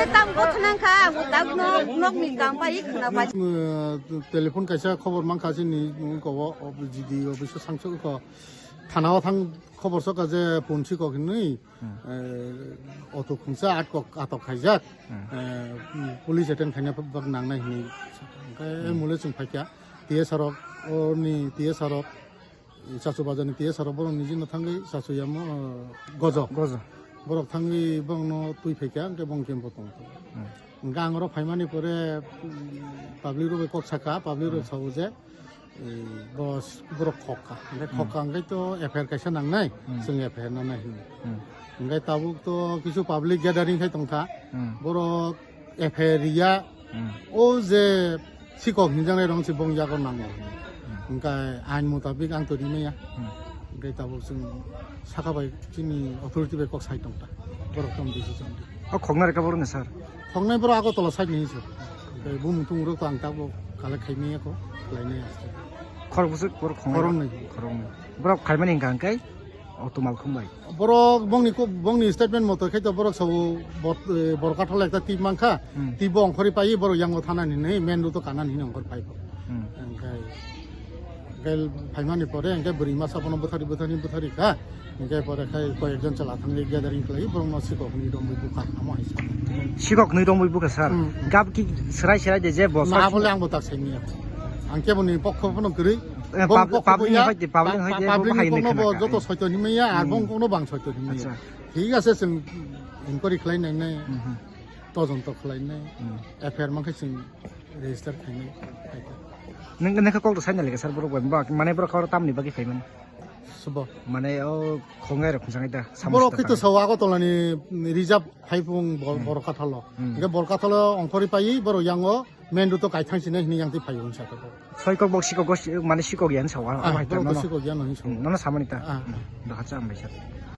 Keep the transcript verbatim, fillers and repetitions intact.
Tam bo khna kha, ang bo tak nok, nok ni kam pai khna pai. Telephone kaisa khobor mankha chini ko, G D office o sangsu ko, thana o thang khobor soka je punsi kok hinwi, eh, auto khungsa atkok atok khaijak, eh, police attend khaina bak nangnai hinwi. Hwnkhe mule chwng phaikha, T S R rok, oni T S R rok, Chachu bazar ni T S R rok borok niji no thangwi chachu yamo, eh, gojo. Gojo. Borok thangwi borok no twi phaikha, hwnkhe bong khe bo tong. Hwnkhe ang oro phaimani pore, mm, public rok bai kok sakha, public rok sao je, eh, boss borok khokha. Hwnkhe khokha hwnkhe to F I R kaisa nangnai, chwng F I R nangnai hinwi. Hwnkhe tabuk to kisu public gathering khai tongkha. Borok F I R ya, o je sikok hinjaknai rong se bong yago nango. Hwnkhe ain mutabik ang to rimaya. Hwnkhe tabuk chwng saka bai chini authority bai kok sai tongta. Borok tong decision di. O khoknai rwkha borok ni sir? Khoknai borok Agartala side ni sir. Hwnkhe bumung tung rok to ang tabuk collect khai maya kho, khlai nai aste. Khorok bwswk borok khoknai? Khoroknwi. Khoroknwi. Borok khaimani hwnkha hwnkhe auto malkhung bai. Borok bongni ko-, bongni statement moto khe to borok sabo bot-, eh, Borkathalo ekta tip mankha, tip bo ongkhorwi pai borok yango thanani hinwi main road o kanani hinwi ongkhor pai bo. Hwnkhe, hwnkhe phaimani pore hwnkhe bwrwi masa bono bwthari bwthari bwthari kha, hwnkhe pore khai koi ekjon chwla thangwi gathering khlai borokno sikok hwnwi romwi bukha amo hai sa. Sikok hwnwi romwi bukha sir. Gab ki serai serai de je bo na bole ang bo tak sai niya. Ang keboni pokho phano kwrwi. Eh, Bong pub-, pokho public ya, ni hoite, public ni pa-, hoite, public bo ni bahai pokno hinwi bo khna joto kha. Soito hinwi ya, ar bong kono bang soito hinwi ya. Acha. Thik ase, chwng inquiry khlai nai nai, todonto khlai nai, F I R mankhe chwng register khai nai. Nung, nung khe kok to sai nai le sir, borok bai, ba, mane borok khe tamni bagwi phai mani. Subo. Mane o khongai rok khunsangai da, Borok khe to sao Agartala ni reserve phai phung bor-, Borkathalo. Hwnkhe Borkathalo ongkhorwi pai borok yango main road o kaithang sini hini yang twi phai unsa to. Soi kok bok sikok go si-, mane sikok yan sao, ah, ah, bai borok to tamo. Sikok yan hini sao. Hmm, nono samani ta. Ah. Hmm, doha cha ambai cha.